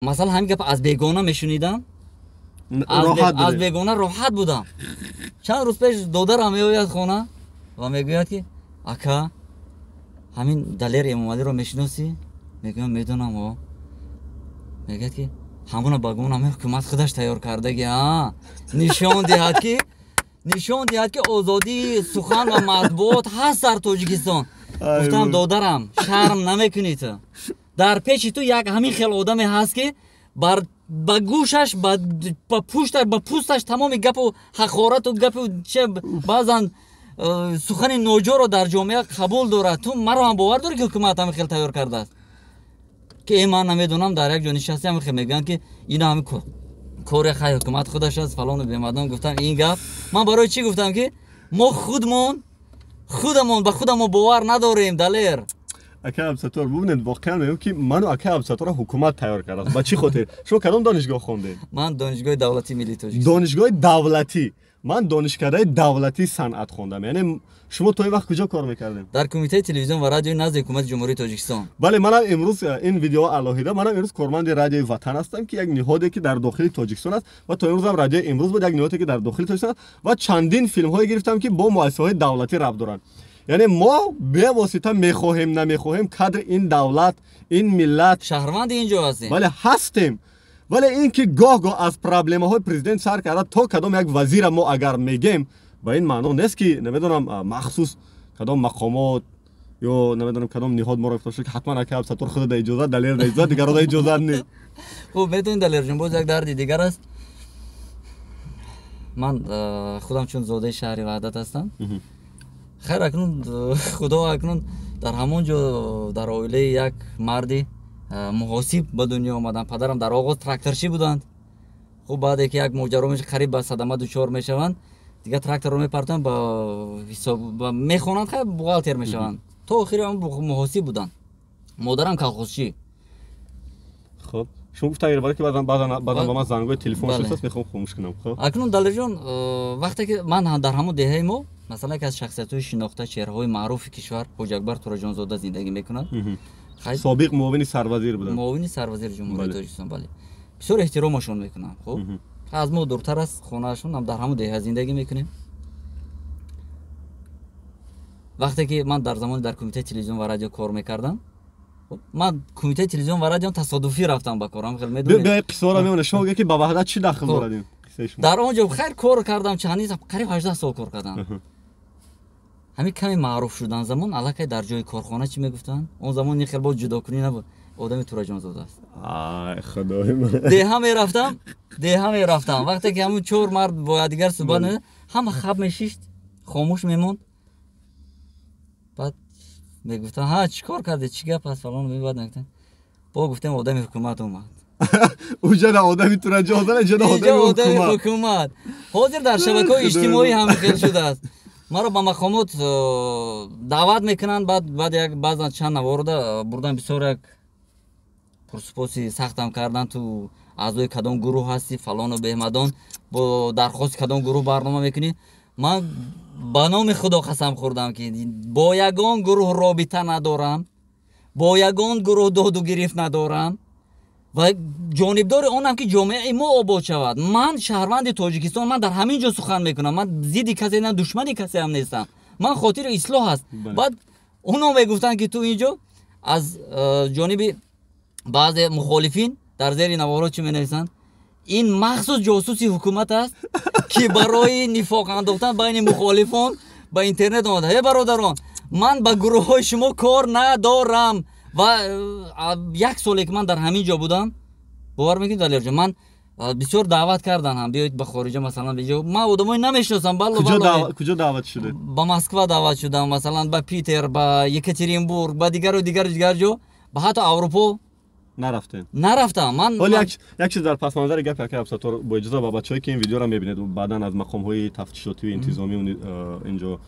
Масалан, ҳамин гап аз бегона мешунидам, аз бегона роҳат будам. Чанд рӯз пеш додарам меояд хона ва мегӯяд, ки ака, ҳамин Далер Эмомалиро мешиносӣ? Мегӯям, медонам. О, мегӯяд, ки ҳамона ба гумон ҳамин ҳукумат худаш тайёр кардаги, а нишон диҳад, ки озодии сухан ва матбуот ҳаст дар Тоҷикистон. Гуфтам, додарам, шарм намекунӣ ту? Дар пеши ту як ҳамин хел одаме ҳаст, ки бар ба гӯшаш, ба пушташ, ба пӯсташ тамоми гапу ҳақорату гапу че баъзан сухани ноҷоро дар ҷомеа қабул дорад. Ту маро ҳам бовар дорӣ, ки ҳукумат ҳамин хел тайёр кардааст, ки э, ман намедонам, дар як ҷо нишасти, ҳамин хел мегӯянд, ки ина ҳамин кори хай ҳукумат худаш аст, фалону бемадон. Гуфтам, ин гап ман барои чӣ гуфтам, ки мо худмон худамон ба худамон бовар надорем, Далер. Ака Абсатор, бубинед, воқеан мегӯям, ки ману ака Абсаторро ҳукумат тайёр кардааст. Ба чӣ хотир? Шумо кадом донишгоҳ хондед? Ман Донишгоҳи давлатии миллии Тоҷикистон. Донишгоҳи давлатӣ. Ман Донишкадаи давлатии санъат хондам. Яъне шумо то ин вақт куҷо кор мекардем? Дар Кумитаи телевизион ва радиои назди Ҳукумати Ҷумҳурии Тоҷикистон. Бале, манам имрӯз ин видео алоҳида, манам имрӯз корманди Радиои Ватан ҳастам, ки як ниҳоде, ки дар дохили Тоҷикистон аст, ва то имрӯзам Радиои Имрӯз буд, як ниҳоде, ки дар дохили Тоҷикистон аст, ва чандин филмҳое гирифтам, ки бо муассисаҳои давлатӣ рабт доранд. Яъне мо бевосита, мехоҳем, намехоҳем, кадри ин давлат, ин миллат, шаҳрванди ин ҷо ҳастем. Бале, ҳастем. Вале ин ки гоҳ гоҳ аз проблемаҳои президент сар карда то кадом як вазира мо агар мегем, ба ин маъно нест, ки намедонам, махсус кадом мақомот ё намедонам кадом ниҳод моро гуфта, ки ҳатман ака Абсатор худа да иҷозат, Далер да иҷозат, дигаро да иҷозат не. Хуб, метавонед, Далерҷон, боз як дарди дигар аст. Ман худам чун зодаи шаҳри Ваҳдат ҳастам, хайр, акнун худо, акнун дар ҳамон ҷо дар оилаи як марди муҳосиб ба дунё омадам. Падарам дар оғоз тракторчӣ буданд. Хуб, баъде ки як моҷаро меша, қариб ба садама дучор мешаванд, дигар тракторро мепартоянд, ба ҳисоб мехонанд, хайр, бухгалтер мешаванд. То охири ҳам муҳосиб буданд. Модарам колхозчӣ. Хуб, шумо гуфтан барои ки баъдан баъдан ба ман зангои телефон шудааст, мехоҳам хомӯш кунам. Хуб. Акнун, Далерҷон, вақте ки ман дар ҳамон деҳаи мо, масалан, яке аз шахсиятҳои шинохта, чеҳраҳои маъруфи кишвар, Ҳоҷи Акбар Тураҷонзода зиндагӣ мекунад. Собиқ муовини сарвазир буданд. Муовини сарвазири Ҷумҳурии Тоҷикистон, бале. Бисёр эҳтиромашон мекунам. Хуб, аз мо дуртар аст хонаашон, дар ҳамон деҳа зиндагӣ мекунем. Вақте ки ман дар замони дар Кумитаи телевизион ва радио кор мекардам, ман Кумитаи телевизион ва радио тасодуфӣ рафтам ба корам, хел медонед. Биё, қиссаро мемонад. Шумо гӯед, ки ба Ваҳдат чӣ дахл дорад ин қиссаи шумо? Дар он ҷо, хайр, кор кардам, чандин, қариб 18 сол кор кардам. Ҳамин каме маъруф шудан замон аллакай дар ҷои корхона чӣ мегуфтанд? Он замон ин хел боз ҷудокунӣ набуд. Одами Тураҷонзода аст. Ай, худои ман! Деҳа мерафтам, вақте ки ҳамун чор мард бо якдигар суҳбат, ҳама хаб мешишт, хомӯш мемонд. Баъд мегуфтам: «Ҳа, чӣ кор кардӣ, чӣ гап аст?» Фалон. Баъд мегуфтам: «Бо гуфтем, одами ҳукумат омад». Уҷада одами Тураҷонзода, иҷада одами ҳукумат. Ҳозир дар шабакаҳои иҷтимоӣ ҳамин хел шудааст. Маро ба мақомот даъват мекунанд. Баъд як баъзан чанд наворда бурдан, бисёр як пурсупоси сахтам кардан: «Ту аъзои кадом гурӯҳ ҳастӣ?» фалону беҳмадон, «Бо дархости кадом гурӯҳ барнома мекунӣ?» Ман ба номи Худо қасам хӯрдам, ки бо ягон гурӯҳ робита надорам, бо ягон гурӯҳ доду гирифт надорам ва ҷонибдори онам, ки ҷомеаи мо обод шавад. Ман шаҳрванди Тоҷикистон, ман дар ҳамин ҷо сухан мекунам. Ман зидди касе на, душмани касеам нестам, ман хотири ислоҳ аст. Баъд оно мегуфтанд, ки ту ин ҷо аз ҷониби баъзе мухолифин дар зери наворо чӣ менависанд: «Ин махсус ҷосуси ҳукумат аст, ки барои нифоқ андохтан байни мухолифон ба интернет омада». Э, бародарон, ман ба гурӯҳҳои шумо кор надорам. Ва як соле ки ман дар ҳамин ҷо будам, бовар мекунед, Далерҷон, ман бисёр даъват кардан ҳам, биёед ба хориҷа, масалан, ман одамои намешиносам. Куҷо даъват шудед? Ба Москва даъват шудам, масалан, ба Питер, ба Екатеринбург, ба дигару дигару дигар ҷо, ба ҳатто Аврупо. Нарафтем? Нарафтам ман. Ҳоло як чиз дар пасманзари гапи акай Абсатор, бо иҷоза, ба бачаҳое, ки ин видеоро мебинед баъдан аз мақомҳои тафтишотию интизомию инҷо,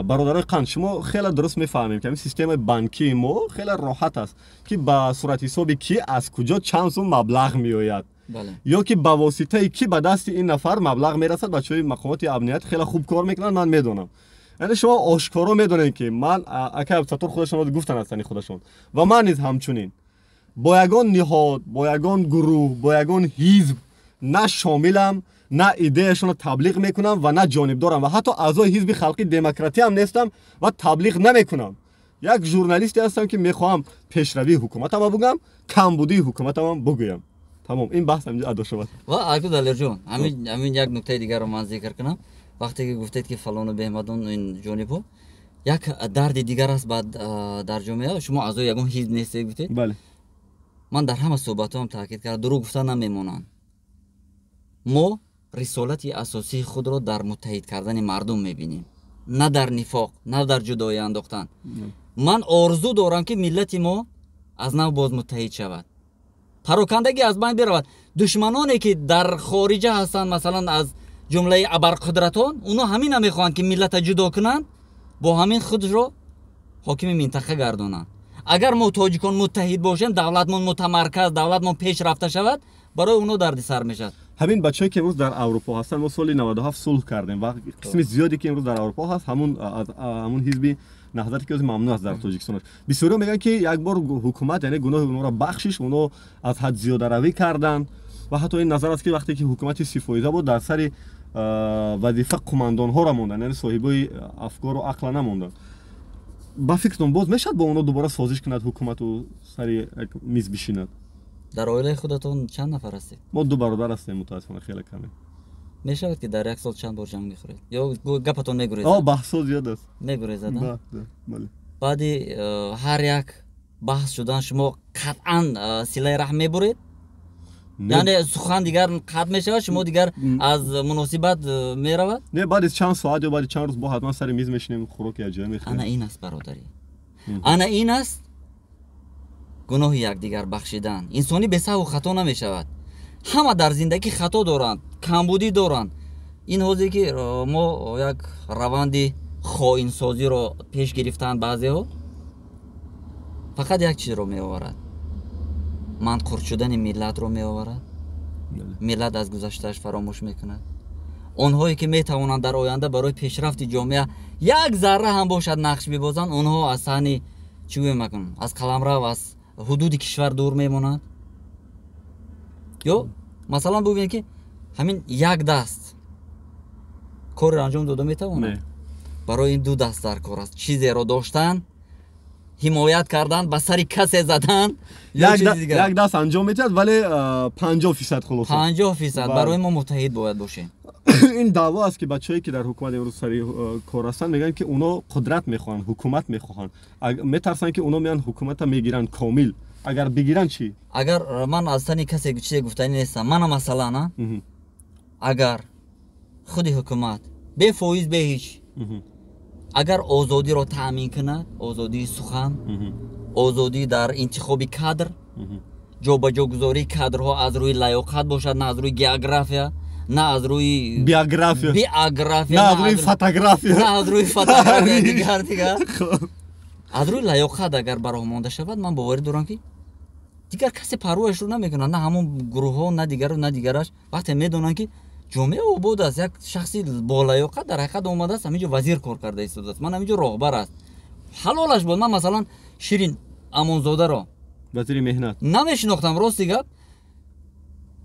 бародарои қанд, шумо хеле дуруст мефаҳмем, ки ҳамин системаи банкии мо хеле роҳат аст, ки ба суратҳисоби ки аз куҷо чанд сум маблағ меояд ё ки ба воситаи ки ба дасти ин нафар маблағ мерасад. Бачаҳои мақомоти амният хеле хуб кор мекунанд, ман медонам. Яъне шумо ошкоро медонед, ки ман, акай Абсатор худашон гуфтан ҳастани худашон ва ман низ ҳамчунин. Бо ягон ниҳод, бо ягон гурӯҳ, бо ягон ҳизб на шомилам, на идеяшонро таблиғ мекунам ва на ҷонибдорам ва ҳатто аъзои ҳизби халқи демократиям нестам ва таблиғ намекунам. Як журналисте ҳастам, ки мехоҳам пешравии ҳукуматама бугам, камбудии ҳукуматамам бугӯям. Тамом, ин баҳс ҳаминҷо адо шавад. Ва аку Далерҷон, ҳамин як нуктаи дигарро ман зикр кунам. Вақте ки гуфтед, ки фалону беҳмадон, ин ҷонибҳо, як дарди дигар аст баъд дар ҷомеа. Шумо аъзои ягон ҳизб нестед, гуфтед. Бале. Ман дар ҳама суҳбатҳоам таъкид кардам, дурӯғ гуфта намемонанд. Мо рисолати асосии худро дар муттаҳид кардани мардум мебинем, на дар нифоқ, на дар ҷудоӣ андохтан. Ман орзу дорам, ки миллати мо аз нав боз муттаҳид шавад, парокандагӣ аз байн биравад. Душманоне, ки дар хориҷа ҳастанд, масалан, аз ҷумлаи абарқудратон, онҳо ҳамина мехоҳанд, ки миллата ҷудо кунанд, бо ҳамин худро ҳокими минтақа гардонанд. Агар мо тоҷикон муттаҳид бошем, давлатмон мутамарказ, давлатмон пеш рафта шавад, барои онҳо дарди сар мешавад. Ҳамин бачаҳое, ки имрӯз дар Аврупо ҳастанд, мо соли 97 сулҳ кардем ва қисми зиёде, ки имрӯз дар Аврупо ҳаст, ҳамун аз ҳамун ҳизби Наҳзате, ки мамнӯъ аст дар Тоҷикистон. Бисёриҳо мегӯянд, ки як бор ҳукумат, яъне гуноҳи онҳоро бахшиш, онҳо аз ҳад зиёдаравӣ карданд ва ҳатто ин назар аст, ки вақте ки ҳукумати 30 фоиза буд, дар сари вазифа қумандонҳоро монданд, яъне соҳибои афкору ақла намонданд. Ба фикртон, боз мешавад бо онҳо дубора созиш кунад ҳукумату сари як миз бишинад? Дар оилаи худатон чанд нафар ҳастед? Мо ду бародар ҳастем, мутаассифона, хеле каме. Мешавад, ки дар як сол чанд бор ҷанг мехӯред ё гапатон мегурезад? О, баҳсҳо зиёд аст. Мегурезад? Бале. Баъди ҳар як баҳс шудан шумо қатъан силаи раҳм мебуред, яъне сухан дигар қатъ мешавад, шумо дигар аз муносибат меравад? Не, баъди чанд соат ё баъди чанд рӯз бо ҳатман сари миз мешинем, хӯроки якҷоя мехӯрем. Ана ин аст бародарӣ, ана ин аст гуноҳи якдигар бахшидан. Инсонӣ бесаҳву хато намешавад. Ҳама дар зиндагӣ хато доранд, камбудӣ доранд. Ин ҳозе, ки мо як раванди хоинсозиро пеш гирифтаанд баъзеҳо, фақат як чизро меоварад: манқурт шудани миллатро меоварад. Миллат аз гузаштааш фаромӯш мекунад. Онҳое, ки метавонанд дар оянда барои пешрафти ҷомеа як зарра ҳам бошад нақш бибозанд, онҳо аз саҳни, чӣ гӯем акун, аз қаламрав, аз ҳудуди кишвар дур мемонанд. Ё масалан, бубинед, ки ҳамин як даст корро анҷом дода метавонад? Барои ин ду даст дар кор аст. Чизеро доштан, ҳимоят кардан, ба сари касе задан. Як даст анҷом метиҳад, вале 50% хулоса. 50%. Барои мо муттаҳид бояд бошем. Ин даъво аст, ки бачаҳое, ки дар ҳукумат имрӯз сари кор ҳастанд, мегӯянд, ки онҳо қудрат мехоҳанд, ҳукумат мехоҳанд, метарсанд, ки онҳо меянд, ҳукумата мегиранд комил. Агар бигиранд чӣ? Агар ман аз тани касе чизе гуфтанӣ нестам. Мана, масалан, агар худи ҳукумат бефоиз, бе ҳеҷ, агар озодиро таъмин кунад, озодии сухан, озодӣ дар интихоби кадр, ҷобаҷогузории кадрҳо аз рӯи лаёқат бошад, на аз рӯи география, на аз рӯи биография, биография, на аз рӯи фотография, на аз рӯи фотография, дигар дигар, аз рӯи лаёқат агар ба роҳ монда шавад, ман боварӣ дорам, ки дигар касе парвояшро намекунад, на ҳамон гурӯҳҳо, на дигару на дигараш. Вақте медонанд, ки ҷомеа обод аст, як шахси болаёқат дар ҳақиқат омадааст, ҳаминҷо вазир кор карда истодааст, ман ҳаминҷо роҳбар аст, ҳалолаш буд. Ман, масалан, Ширин Амонзодаро вазири меҳнат намешинохтам, рости гап.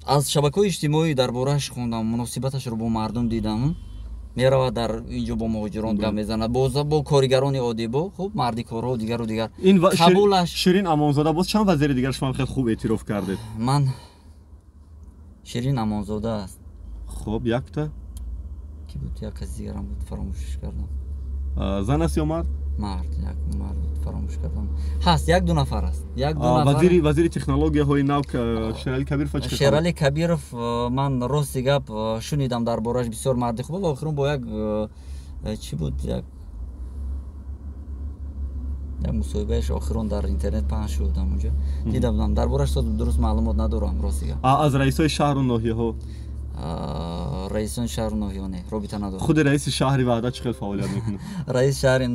Аз шабакаҳои иҷтимоӣ дар борааш хондам, муносибаташро бо мардум дидам. Меравад, дар инҷо бо муҳоҷирон гап мезанад, бо коригарони оддӣ, бо хуб мардикорҳо, дигару дигар. Ин қабулаш. Ширин Амонзода, боз чанд вазири дигар шумо хеле хуб эътироф кардед? Ман Ширин Амонзода аст. Хуб, якта. Ки буд? Як каси дигарам буд, фаромӯшш кардам. Зан аст ё мард? Мард, як мард буд, фаромӯш кардам. Ҳаст, як ду нафар аст, як ду нафар. Вазири технологияҳои нав Шерали Кабиров чӣ? Шерали Кабиров, ман, рости гап, шунидам дар борааш, бисёр марди хуб ва охирон бо як чӣ буд, як мусоҳибааш охирон дар интернет паҳн шуд, ҳамонҷо дида будам дар борааш. Дуруст маълумот надорам, рости гап. Аз раисои шаҳру ноҳияҳо? Раисони шаҳру ноҳияҳо не, робита надорам. Худи раиси шаҳри Ваҳдат чӣ хел фаъолият мекунад? Раиси шаҳри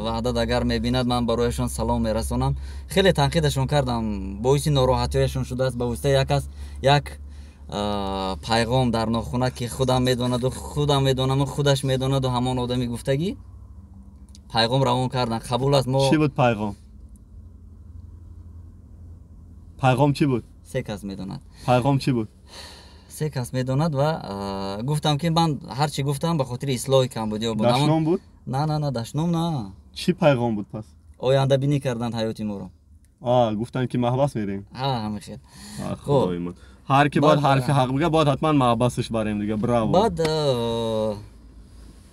Ваҳдат агар мебинад, ман барояшон салом мерасонам. Хеле танқидашон кардам, боиси нороҳатиҳояшон шудааст ба воситаи як аст як пайғом дар нохуна, ки худам медонаду худам медонаму худаш медонаду ҳамон одами гуфтагӣ пайғом равон кардан. Қабул аст мо. Чӣ буд пайғом? Пайғом чӣ буд? Се кас медонад. Пайғом чӣ буд? Се кас медонад ва гуфтам ки ман ҳарчи гуфтам ба хотири ислоҳи камбудиҳо буд. Дашном буд? На, на, на, дашном на. Чӣ пайғом буд пас? Ояндабинӣ карданд ҳаёти моро. Гуфтанд ки маҳбас мерем. Ҳамин хел. Худои ман. Ҳар ки бояд ҳарфи ҳақ бигӯяд, бояд ҳатман маҳбасаш барем дига. Браво. Баъд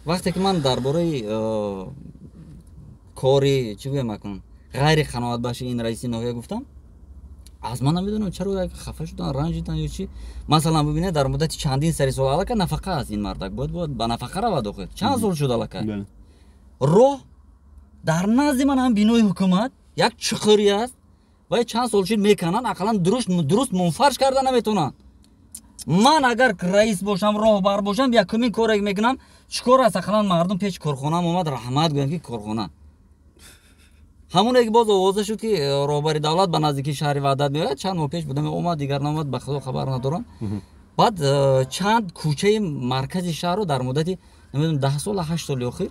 вақте ки ман дар бораи кори чӣ гӯям акнун ғайри қаноатбахши ин раиси ноҳия гуфтам, аз ман намедонам чаро як хафа шудан, ранҷидан ё чӣ. Масалан бибинед, дар муддати чандин сари сол аллакай нафақа аст ин мардак, бояд ба нафақа равад охир. Чанд сол шуд аллакай. Роҳ дар назди ман ҳам бинои ҳукумат як чуқурӣ аст ва чанд сол шуд мекананд, ақаллан дуруст мунфарш карда наметавонанд. Ман агар раис бошам, роҳбар бошам, якумин коре мекунам, чӣ кор аст? Ақаллан мардум пеш корхонаам омад, раҳмат гӯянд ки корхона. Ҳамоне ки боз овоза шуд ки роҳбари давлат ба наздикии шаҳри Ваҳдат меояд, чанд моҳ пеш будам, омад, дигар наомад, ба худо хабар надорам. Баъд чанд кӯчаи маркази шаҳрро дар муддати намедонам 10 сол, 8 соли охир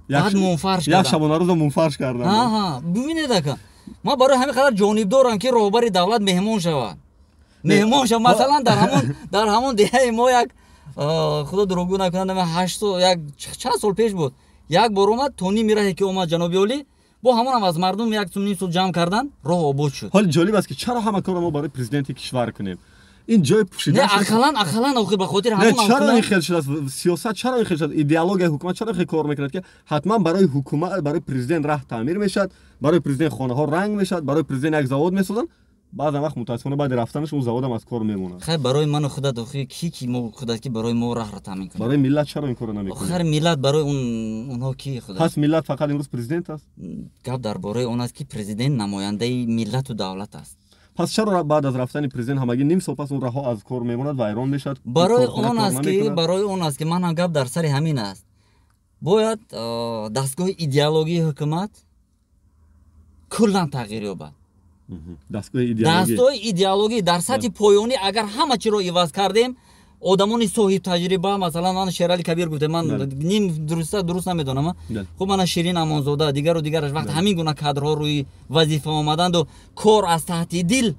баъд мунфарш карданд. Як шабонарӯзо мунфарш карданд. Ҳа, бибинед ака, ман барои ҳамин қадар ҷонибдорам ки роҳбари давлат меҳмон шавад. Меҳмон шавад. Масалан дар ҳамон деҳаи мо як худо дурӯғгӯ накунад, 8 сол, як чанд сол пеш буд, як бор омад, то ними раҳе ки омад ҷаноби олӣ, бо ҳамонам аз мардум як ним сол ҷамъ кардан, роҳ обод шуд. Ҳол ҷолиб аст ки чаро ҳама корро мо барои президенти кишвар кунем? Ин ҷои пӯшида ақаллан охир ба хотири ҳамон. Чаро ин хел шудааст? Сиёсат чаро ин хел шудааст? Идеологияи ҳукумат чаро ин хел кор мекунад ки ҳатман барои ҳукумат, барои президент раҳ таъмир мешавад, барои президент хонаҳо ранг мешавад, барои президент як завод месозанд? Баъзан вақт мутаассифона баъди рафтанаш он заводам аз кор мемонад. Хайр, барои ману худат охир ки мо худат ки барои мо раҳро таъмин кунад? Барои миллат чаро ин корро намекунад? Охир миллат барои онҳо ки худат? Пас миллат фақат имрӯз президент аст? Гап дар бораи он аст ки президент намояндаи миллату давлат аст. Пас чаро баъд аз рафтани президент ҳамагӣ ним сол пас он раҳо аз кор мемонад, вайрон мешавад? Барои он аст ки ман ҳам гап дар сари ҳамин аст. Бояд дастгоҳи идеологии ҳукумат куллан тағйир ёбад. Дастгоҳи идеологӣ дар сатҳи поёнӣ агар ҳама чиро иваз кардем, одамони соҳибтаҷриба, масалан ман Шерали Кабир гуфтем, ман ним дуруст намедонам, хуб мана Ширин Амонзода, дигару дигараш, вақт ҳамин гуна кадрҳо рӯи вазифа омаданду кор аз таҳти дил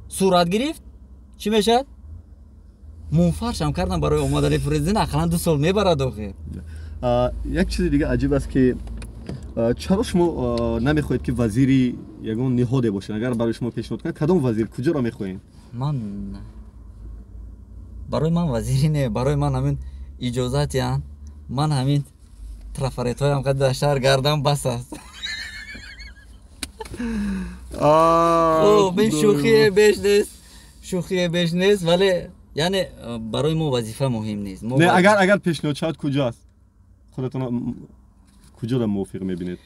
сурат гирифт, чӣ мешавад? Мунфаршам кардам барои омадани президент, ақаллан 2 сол мебарад охир. Як чизи дига аҷиб аст ки чаро шумо намехоҳед ки вазири ягон ниҳоде бошед? Агар барои шумо пешниҳод кунад, кадом вазир, куҷоро мехоҳед? Ман барои ман вазири не, барои ман ҳамин иҷозатиян, ман ҳамин трафаретҳоям қад дар шаҳр гардам бас аст. Хуб, ин шӯхие беш нест, шӯхие беш нест, вале яъне барои мо вазифа муҳим нест. Не, агар пешниҳод шавад куҷо аст? Худатон куҷоро мувофиқ мебинед?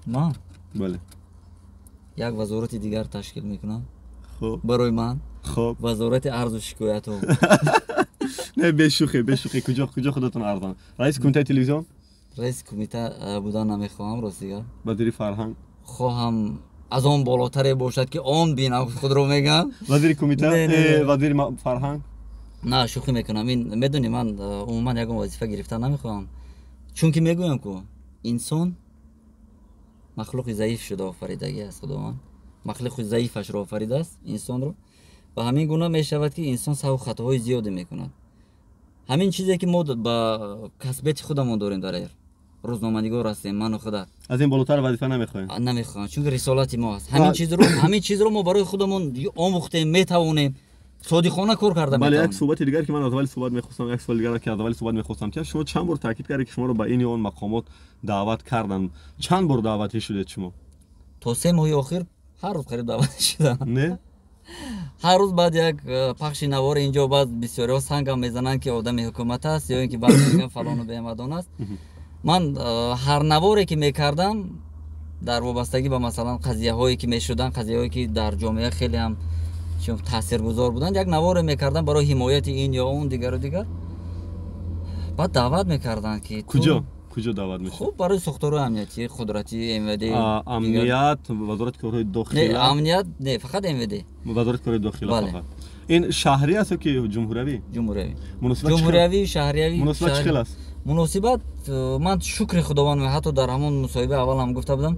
Ман? Бале. Як вазорати дигар ташкил мекунам. Хуб. Барои ман. Хуб. Вазорати арзу шикоятҳо. Не, бешӯхӣ, бешӯхӣ, куҷо худатон арзон? Раиси кумитаи телевизион? Раиси кумита будан намехоҳам, ростига. Вазири фарҳанг? Хоҳам аз он болотаре бошад ки он бинам худро мегам. Вазири кумита? Вазири фарҳанг? На, шӯхӣ мекунам. Ин медонӣ, ман умуман ягон вазифа гирифта намехоҳам. Чунки мегӯям ку инсон махлуқи заиф шуда офаридагӣ аст Худованд. Махлуқи заифашро офаридааст инсонро. Ва ҳамин гуна мешавад ки инсон саҳву хатоҳои зиёде мекунад. Ҳамин чизе ки мо ба касбияти худамон дорем дар эр. Рӯзноманигор ҳастем, ману худат. Аз ин болотар вазифа намехоҳем? Намехоҳам, чунки рисолати мо аст. Ҳамин чизро мо барои худамон омӯхтем, метавонем. Содиқона кор карда метавонем. Бале, як суҳбати дигар ки ман аз аввали суҳбат мехостам, як суол дигар ки аз аввали суҳбат мехостам, ки шумо чанд бор таъкид кардед ки шуморо ба ин ё он мақомот даъват карданд. Чанд бор даъватӣ шудед шумо? То 3 моҳи охир ҳар рӯз қариб даъват шудам. Не? Ҳар рӯз баъд як пахши навор инҷо баъд бисёриҳо сангам мезананд ки одами ҳукумат аст ё ин ки баъд мегӯянд фалону беҳмадон аст. Ман ҳар наворе ки мекардам дар вобастагӣ ба масалан қазияҳое ки мешуданд, қазияҳое ки дар ҷомеа хеле ҳам таъсиргузор буданд, як наворе мекардам барои ҳимояти ин ё он дигару дигар. Баъд даъват мекарданд ки куҷо? Куҷо даъват мешуд? Хуб, барои сохторҳои амниятӣ, қудратӣ, МВД. Амният, вазорати корҳои дохила? Не, амният не, фақат МВД. Вазорати корҳои дохила фақат. Ин шаҳрӣ аст ё ки ҷумҳуриявӣ? Ҷумҳуриявӣ. Ҷумҳуриявӣ, шаҳриявӣ. Муносибат чӣ хел аст? Муносибат, ман шукри Худованд, ҳатто дар ҳамон мусоҳибаи аввал ҳам гуфта будам,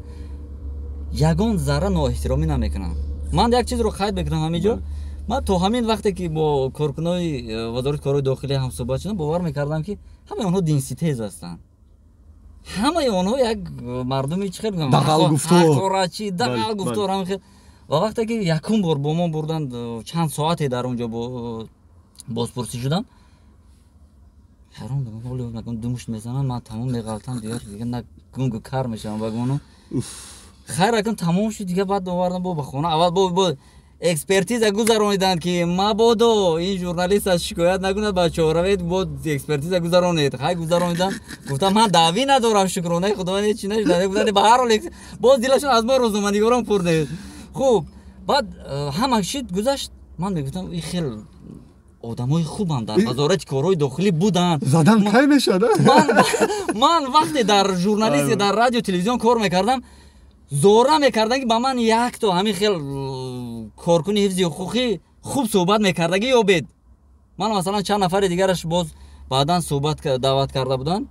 Ягон зарра ноэҳтиромӣ намекунанд. Ман як чизро қайд мекунам ҳамин ҷо. Ман то ҳамин вақте ки бо коркунои вазорати корҳои дохилӣ ҳамсӯҳбат шудам, бовар мекардам, ки ҳамаи онҳо динситез ҳастанд, ҳамаи онҳо як мардуми, чӣ хел бигӯям, Дағалгуфтор. Ҳақорачи, дағалгуфтор, ҳамин хел. Ва вақте ки якум бор бо мо бурданд, чанд соате дар он ҷо бозпурсӣ шудам, ҳайрон будам. Ҳоло накун ду мушт мезанам, ман тамом меғалтам, дигар на гунгу кар мешавам. Ба гумонам, хайр, акун тамом шуд дига. Баъд овардам бо ба хона. Аввал бо экспертиза гузарониданд, ки мабодо ин журналист аз шикоят накунад. Бачаҳо, равед, бо экспертиза гузаронед. Хай, гузарониданд. Гуфтам, ман даъвӣ надорам, шукронаи Худованд, ҳеч чи нашуда. Гуфтанд, ба ҳар ҳол боз дилашон аз мо рӯзноманигорон пур нест. Хуб, баъд ҳама шид, гузашт. Ман мегуфтам, ин хел одамои хубам дар вазорати корҳои дохилӣ буданд. Задан кай мешавад? Ман вақте дар журналисти, дар радио, телевизион кор мекардам, зора мекардам, ки ба ман якто ҳамин хел коркуни ҳифзи ҳуқуқӣ хуб суҳбат мекардагӣ ёбед. Ман, масалан, чанд нафари дигараш боз баъдан суҳбат даъват карда буданд.